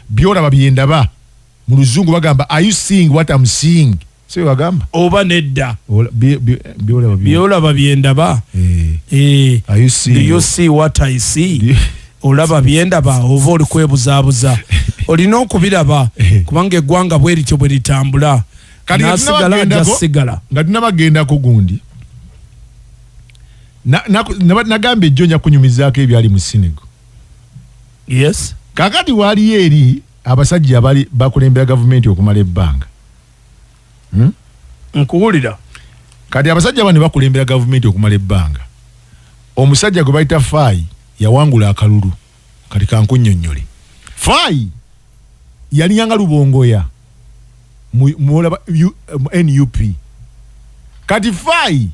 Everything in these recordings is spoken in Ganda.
Byolaba byendaba. Mu Luzungu bagamba, "Are you seeing what I'm seeing?" Si bwe bagamba? Oba nedda? Byolaba Byolaba byendaba. Are you Do seeing you see what I see? Olaba byendaba ova oli kwebuzaabuza? Olina okubiraba, kubanga eggwanga bwe lityo bwe litambula. Kati nga Nasigala ajja sigala. Nga tunabagendako gundi, nagamba ejjo nja kunyumizaako ebyali mu Senegal. Kakati waaliyo eri abasajja abali bakulembera gavumenti okumala ebbanga. Nkuwulira. Kati abasajja bano bakulembera gavumenti okumala ebbanga. Omusajja gwe bayita Faye yawangula akalulu. Kati kankunnyonnyole, Faye yalinganga Lubongoya mulaba mu NUP. Kati Faye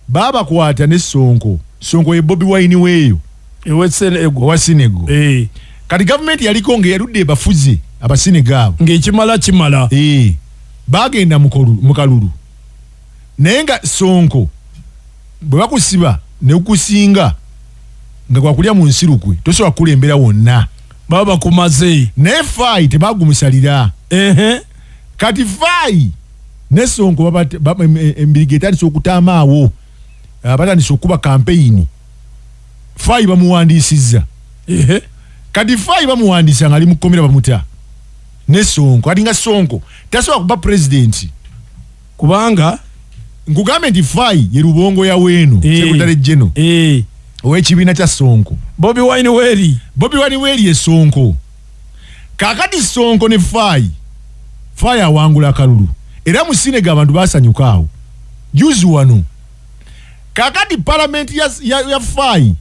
baabakwata ne Sonko. Sonko ye Bobi Wine weeyo. Ewesenego. Owa Senegal. Kati gavumenti yaliko nga yaludde ebafuze Abasenegal abo. Ng'ekimala kimala. Bagenda mu kalulu, naye nga Sonko bwe bakusiba nekukusinga nga gwakulya mu nsirukwe, tosobola kukulembera wonna. Baba bakumaze. Naye Faye tebagumusalira. Kati Faye ne Sonko embiriga etandise okutaamaawo. Batandise okuba kampeyini. Faye bamuwandiisizza. Kati Faye bamuwandiisa nga ali mu kkomera, bamuta ne Sonko. Kati nga Sonko tasobola kuba pulezidenti. Kubanga? Nkugambe nti Faye ye Lubongoya weeno, secretary general ow'ekibiina kya Sonko. Bobi Wine weeri. Bobi Wine weeri ye Sonko. Kakati Sonko ne Faye, Faye awangula akalulu, era mu Senegal abantu basanyuka awo juzi wano. Kakati palamenti ya Faye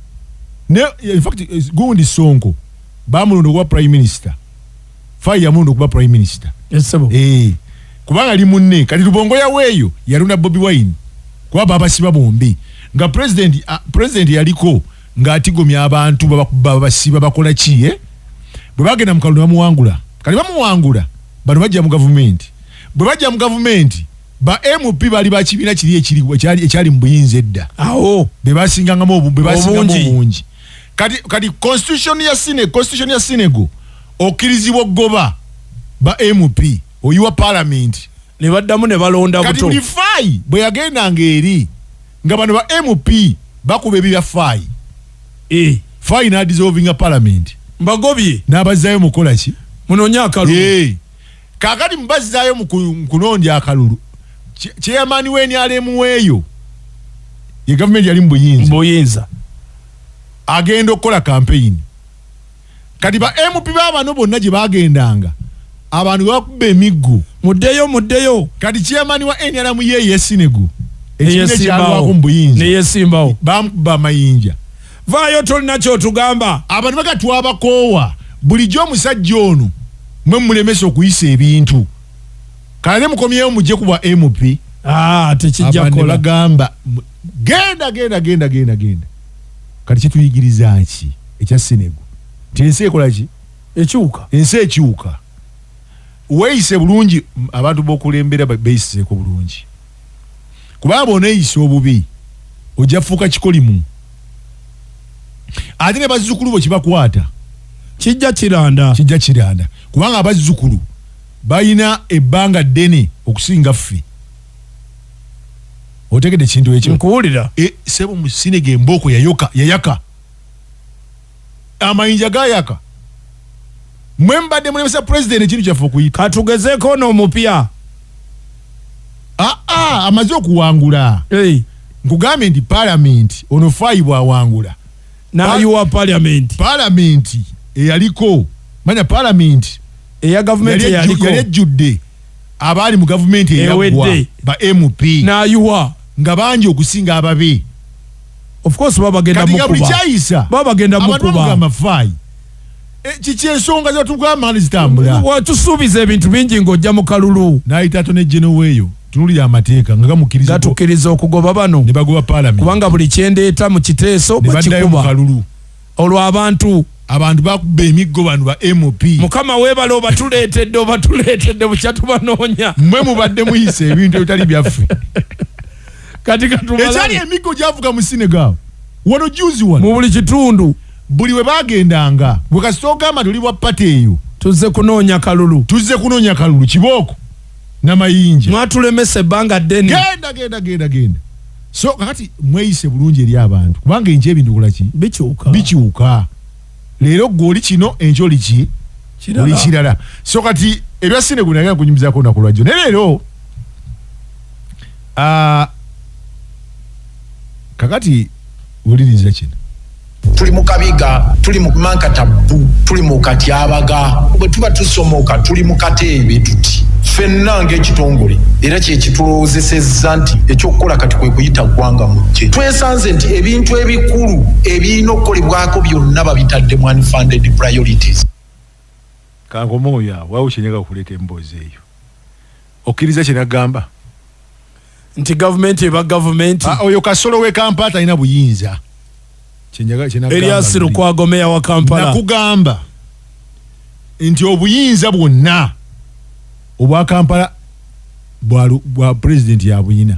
ne, in fact, gundi Sonko bamulonda okuba prime minister. Faye yamulonda okuba prime minister. Esebo. Kubanga ali munne. Kati Lubongoya weeyo yalonda Bobi Wine, kuba babasiba bombi nga president yaliko ng'atigomya abantu, babasiba, bakola ki, eh? Bwe bagenda mu kalulu bamuwangula. Kati bamuwangula, bano bajja mu gavumenti. Bwe bajja mu gavumenti, ba MP bali ba kibiina kiri ekyali mu buyinza edda. Awo. Be basingamu Obungi. obungi. Kati constitution ya Senegal okkirizibwa okugoba ba MP oyiwa parliament. Ne baddamu ne balonda Kati buto. buli Faye bwe yagendanga eri nga bano ba MP bakuba ebibya Faye. Faye n'adissolvinga parliament. Mbagobye. N'abazaayo mukola ki? Munoonye akalulu. Kaakati mubazaayo mu kunondya akalulu, chairman w'NRM weeyo ye gavumenti yali mu buyinza. Buyinza. Agenda okukola campaign. Kati ba MP babano bonna gye bagendanga, abantu bakuba emiggo. Muddeyo, muddeyo. Kati chairman wa NRM ye ye Senegal, ekibiina Neyesimbawo. ekyalwako mu buyinza, Neyesimbawo. bamukuba amayinja. Vaayo, tolina kyotugamba. Abantu baga twabakoowa, bulijjo omusajja ono mwe mulemesa okuyisa ebintu, kale ne mukomyewo mujje kubwa MP. Ah, tekijja Abantu ne kola. bagamba, genda, genda, genda, genda, genda. Kati kituyigiriza ki ekya Senegal? Nti ensi ekola ki? Ekyuka. Ensi ekyuka. Weeyise bulungi, abantu b'okulembera beeyiseeko bulungi, kubanga bw'oneeyisa obubi ojja fuuka kikolimu, ate ne bazzukulu bo kibakwata. Kijja kiranda. Kijja kiranda, kubanga abazzukulu balina ebbanga ddene okusinga ffe. Otegedde ekintu ekyo? Nkuwulira. Sebo, mu Senegal embooko yayoka, yayaka, amayinja gayaka. Mwe mbadde mulemesa pulezidenti ekintu kyaffe okuyita. Katugezeeko ono omupya. Aa, amaze okuwangula. Nkugambye nti palamenti, ono Faye bwawangula, N'ayiwa parliament. Palamenti eyaliko, manya palamenti eya gavumenti eyaliko. Yali ejjudde abaali mu gavumenti eyaggwa. Ewedde. Ba MP. N'ayiwa. Nga bangi okusinga ababe. Of course baba bagenda Kati nga buli mukuba. kyayisa, Baba bagenda abantu mukuba. bamugamba, "Faye, kiki ensonga zetugamba nga zitambula?" Watusuubiza ebintu bingi ng'ojja mu kalulu. N'ayita attorney general weeyo, tunulira amateeka nga gamukkiriza Gatukkiriza okugoba bano. Ne bagoba parliament. Kubanga buli kyendeeta mu kiteeso Ne baddayo mu bakikuba. kalulu. Olwo abantu Abantu bakuba emiggo bano ba MP. Mukama weebale, obatuleetedde, obatuleetedde bukya tubanoonya. Mmwe mubadde muyisa ebintu ebitali byaffe. Kati katumalabe. Ekyali emiggo gyavuga mu Senegal wano juzi wano. Mu buli kitundu. Buli we bagendanga, bwe kasita ogamba toli bwa party eyo, Tuzze kunoonya kalulu. Tuzze kunoonya kalulu, kibooko namayinja. Mwatulemesa ebbanga ddene. Genda, genda, genda, genda. So kakati mweyise bulungi eri abantu, kubanga enkya ebintu kola ki? Bikyuka. Bikyuka. Leero gwe oli kino, enkya oli ki? Kirala. Oli kirala. So kati ebya sine guno nagenda kunyumizaako olunaku lwajjo, naye leero kakati wuliriza kino. Tuli mu kabiga, tuli mu mankatabbu, tuli mu katyabaga, bwe tuba tusomoka tuli mu kateebe tuti ffenna ng'ekitongole, era kyekitulowoozesezza nti ekyokukola kati kwe kuyita ggwanga mujje. Twesanze nti ebintu ebikulu ebirina okukolebwako byonna babitadde mu unfunded priorities. Kankome oyo awo, wawo kyenyaga okuleeta emboozi eyo. Okkiriza kye nagamba? Nti gavumenti eba gavumenti. Oyo Kasolo w'e Kampala talina buyinza. Kyenagamba Erias luli. Lukwago meya wa Kampala. Nakugamba nti obuyinza bwonna obwa Kampala bwa pulezidenti yabuyina.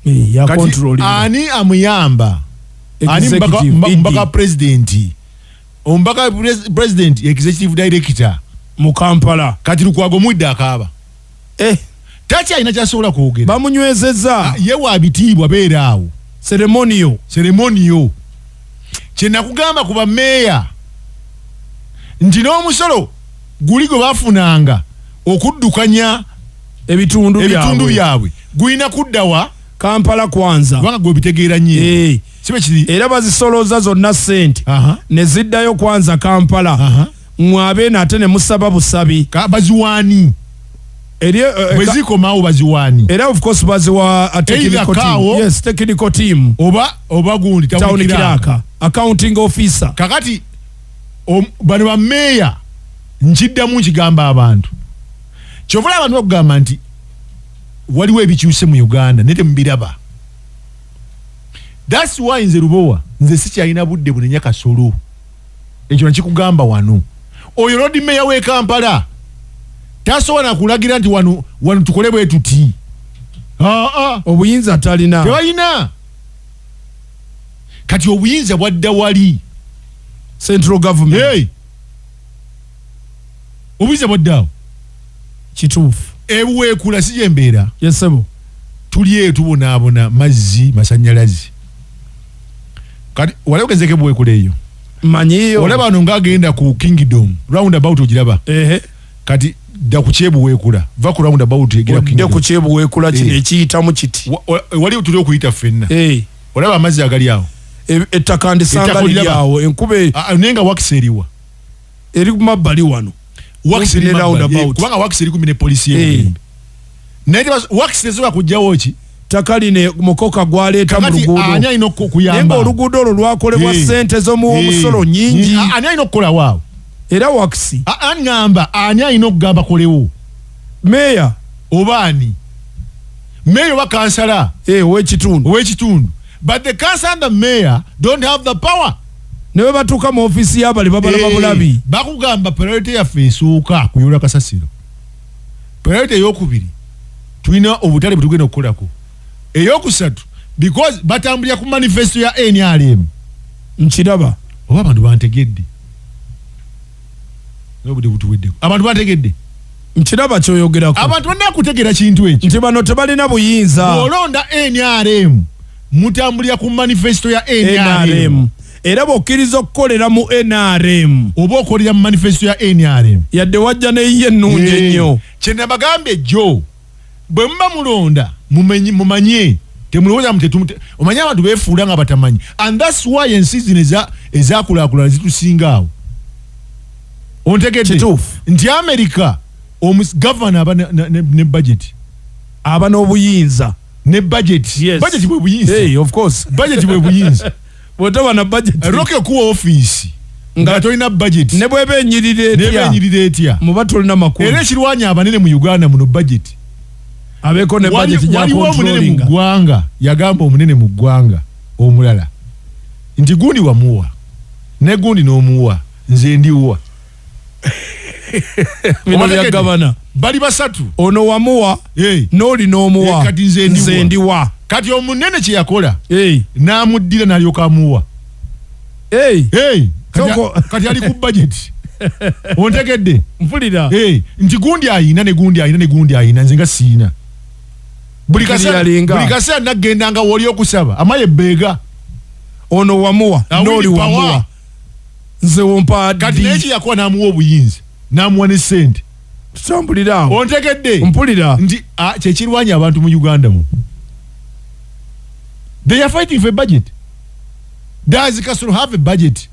Ya Kati control. ani amuyamba? Ani Executive, ED. mbaka pulezidenti? Omubaka president, executive director mu Kampala. Kati Lukwago mwidde akaaba. Takyalina kyasobola kwogera. Bamunywezezza. Ye wa bitiibwa, beera awo. Ceremonial. Ceremonial. Kye nakugamba ku bameeya nti n'omusolo guli gwe bafunanga okuddukanya ebitundu ebitundu byabwe. Byabwe gulina kudda wa? Kampala kwanza. Kubanga gwe bitegeera nnyo. Sibe kiri? Era bazisolooza zonna ssente ne ziddayo kwanza Kampala. Mwabeeno ate ne musaba busabi. Baziwaani? Eri, Bwe zikomawo baziwaani? Era of course baziwa a Either technical team. Kaawo, Yes, technical team. oba gundi town town clerk. Clerk, accounting officer. Kakati bano bameeya nkiddamu nkigamba abantu, kyovula abantu bakugamba nti waliwo ebikyuse mu Uganda naye temubiraba. That's why nze Lubowa, nze sikyalina budde bunenya Kasolo. Ekyo nakikugamba wano. Oyo Lord Mayor w'e Kampala tasobola nakulagira nti wano wano tukole bwe tuti. Aa, obuyinza talina. Tebalina. Kati obuyinza bwadda wali central government. Hey! Obuyinza bwadde awo. Kituufu. Ebuweekula si gyembeera? Yesebo. Tuli eyo tubonaabona, mazzi, masanyalazi. Kati wali ogenzeko ebuweekula eyo? Manyiyo. Olaba wano ngaagenda ku Kingdom roundabout, ogiraba? Ehe. Kati dda ku kyebuweekula, va ku roundabout egera ku odde Kingdom. Ku kyebuweekula kino ekiyitamu kiti. Wali tuli okuyita ffenna. Olaba amazzi agali awo? Ettaka ndisanga Ettaka liri oliraba? awo, enkuba Ah, ah, naye nga wakisi eriwa? Eri ku mabbali wano. Wakisi eri ne mabbali. roundabout. Kubanga wakisi eri kumi ne polisi y'ebulembe, naye wakisi tesobola kugjawo ki? Ttaka lino mukoka gwaleeta mu Kakati luguudo. ani alina Naye kuyamba? ng'oluguudo olwo lwakolebwa ssente z'omuwomusolo nnyingi. Ani alina okukolawo awo? Era wakisi. Aŋŋamba ani alina okugamba kolewo? Meeya. Oba ani, meeya oba kansala? Ow'ekitundu. Ow'ekitundu. But the council and the mayor don't have the power. Ne bwe batuuka mu ofiisi y'abali babalaba bulabi. Bakugamba priority yaffe esooka kuyoola kasasiro, priority eyokubiri tulina obutale bwe tugenda okukolako, eyokusatu, because batambulira ku manifesto ya NRM. Nkiraba. Oba abantu bantegedde? Obudde butuweddeko. Abantu bantegedde? Nkiraba kyoyogerako. Abantu balina kutegeera kintu ekyo. Nti bano tebalina buyinza. Bw'olonda NRM, mutambulira ku manifesto ya NRM. NRM. Era bw'okkiriza okukolera mu NRM, oba okolera mu manifesto ya NRM. Yadde wajja neyiye ennungi ennyo. Kyenabagambye jjo, bwe muba mulonda mumanye temulowooza omanye abantu beefuula nga batamanyi, and that's why ensi zino ezakulaakulana zitusinga awo. Ontegedde? Kituufu. Nti America gavana aba ne budget. Aba n'obuyinza. Ne budget. Yes. Budget bwe buyinza. Hey, of course. Budget bwe buyinza. Bw'otaba na budget, roke okuwa ofiisi nga tolina budget, ne bw'eba enyirira neba etya, enyirira etya, muba tolina makulu. Era ekirwanya abanene mu Uganda muno, budget. Abeeko ne budget Waliwo omunene mu gyakontrolinga. ggwanga yagamba omunene mu ggwanga omulala nti gundi wamuwa ne gundi n'omuwa, nze ndiwa? Bino Obategedde? byagabana. Bali basatu. Ono wamuwa, n'oli n'omuwa. Eh, kati nze ndiwa. Nze ndiwa? Kati omunene kye yakola, n'amuddira n'alyoka amuwa. Hey. Hey, Soko- kati ali ku budget. Ontegedde? Mpulira. Hey, nti gundi ayina ne gundi ayina ne gundi ayina, nze nga siina. Buli kaseera, Yalinga. buli kaseera nagendanga woli okusaba amaye beega. Ono wamuwa, n'oli wamuwa, nze wompa. Kati naye kyeyakuwa n'amuwa obuyinza, n'amuwa ne sente. Tutambulira awo. Ontegedde? Mpulira. Nti kyekirwanya abantu mu Uganda mu, they are fighting for a budget. Does Kasolo have a budget?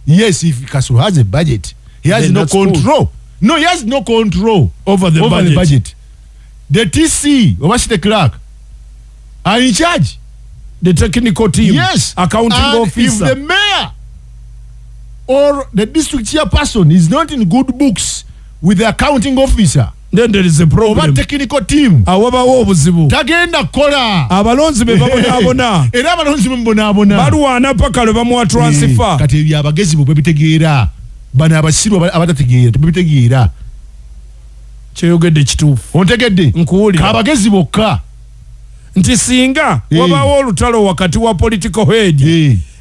Yes, if Kasolo has a budget, he has Then no that's cool. control. No, he has no control over the over budget. The budget, the TC oba city clerk are in charge. The technical team. Yes. Accounting And officer. if the mayor or the district chairperson is not in good books with the accounting officer then there is a oba problem. Technical team, awabawo obuzibu. Tagenda kukola. Abalonzi be babonaabona. Era abalonzi bemubonaabona. Balwana paka lwe bamuwa transfer. Kati ebyo abagezi bwe bitegeera, bano abasiru abatategeera tebabitegeera. Kyeyogedde kituufu. Ontegedde? Nkuwulira. Abagezi bokka. Nti singa wabaawo olutalo wakati wa political head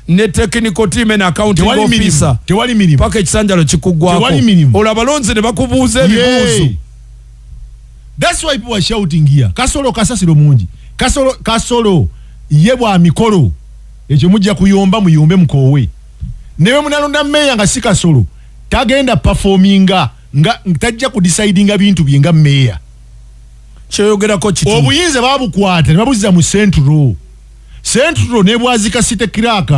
ne technical team and accounting Tewali mirimu. officer, Tewali mirimu. paka ekisanjalo kikuggwako. Tewali mirimu. Olwo abalonzi ne bakubuuza ebibuuzo. Yeah. That's why people are shouting here. Kasolo kasasiro mungi. Kasolo, Kasolo ye bwa mikolo. Ekyo mujja kuyomba, muyombe mukoowe. Newe munalonda meya nga si Kasolo, tagenda performinga, nga tajja kudecidinga bintu bye nga meya. Kyoyogerako kituufu. Obuyinza babukwata ne babuzza mu Central. Central ne bwazika city clerk.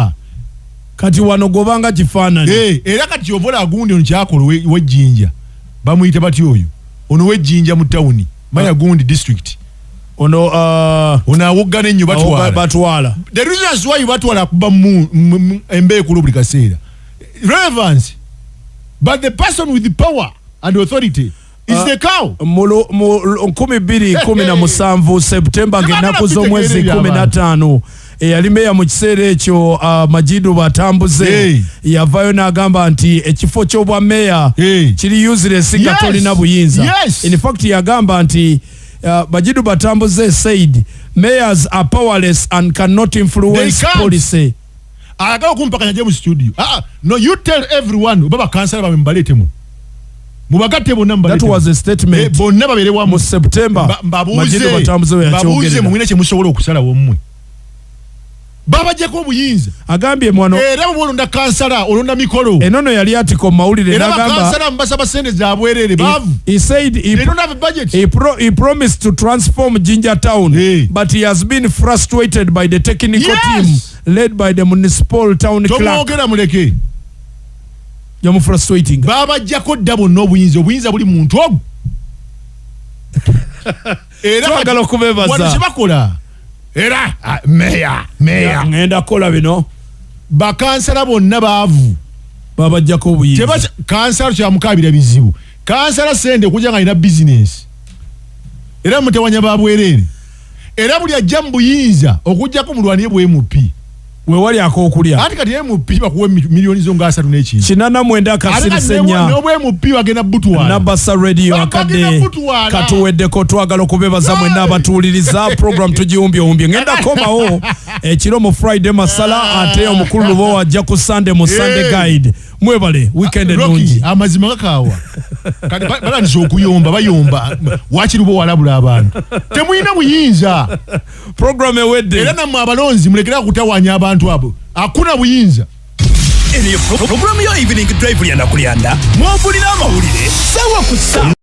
Kati wano gobanga kifaananyi. Era kati kyovola agundi ono kyakola wejjinja. Bamuyita bati oyo. Ono wejjinja mu tawuni. Maya gundi district. Ono ono awoggana ennyo, batwala. Batwala. The reasons why batwala kuba mu embeekulo buli kaseera, relevance, but the person with the power and authority is the cow. Mu 2017 Septemba, ng'ennaku z'omwezi bitegeere. 15, eyali meya mu kiseera ekyo, Majidu Batambuze, Hey. yavaayo n'agamba nti ekifo ky'obwa meya Hey. kiri useless nga tolina buyinza. In fact yagamba nti, Majidu Batambuze said mayors are powerless and cannot influence They can't. policy. Ayagala okumpakanya je mu studio. Ah, no, you tell everyone oba bakansala babe mubaleetemu, mubagatte bonna. That was a statement. Bonna babeere wamu. Mu September, Majidu Batambuze we mbabuuze, yakyogerera. Mumwine kyemusobola okusalawo mmwe, babajjako obuyinza. Agambye mwano. Era bwe olonda kansala, olonda mikolo. Enono yali article mu mawulire. Era n'agamba bakansala mubasaba sente zabwerere, baavu. He said They don't have a budget. He promised to transform Jinja Town, Hey. but he has been frustrated by the technical team led by the municipal town clerk. Tomwogera, muleke. Yamu frustrating. Babajjako dda bonna obuyinza, obuyinza buli muntu ogwo. Era Twagala okubeebaza. wano kyebakola era meya, meya. Ngenda kukola bino. Bakansala bonna baavu. Babajjako obuyinza. Kansala kyamukabira bizibu, kansala sente okujja nga alina bizinesi, era mutewanya babwereere, era buli ajja mu buyinza okujjako mulwanire bwe MP. Wewali ak'okulya. Ati kati MP bakuwa miliyoni zo nga asatu n'ekintu. 89 Ate kati akasirise nnya. n'obwa MP bagenda butwala. Nabasa Radio. Bagenda Akadde kutwala. katuweddeko. Twagala okubebaza mwenna abatuwuliriza. Program tugiwumbyewumbye, ngenda komawo ekiro mu Friday Masala, ate omukulu Lubo ajja ku Sunday mu Sunday Guide. Mwebale, weekend Rocky, ennungi. Amazima gakaawa. Kati batandise okuyomba, bayomba wakiri bo walabula abantu temulina buyinza. Program ewedde. Era nammwe abalonzi mulekera kutawanya abantu abo, akuna buyinza. Eno ye pulogulaamu ya Evening Drive, lyanda kulyanda mwovulira amawulire sawa ku ssaawa.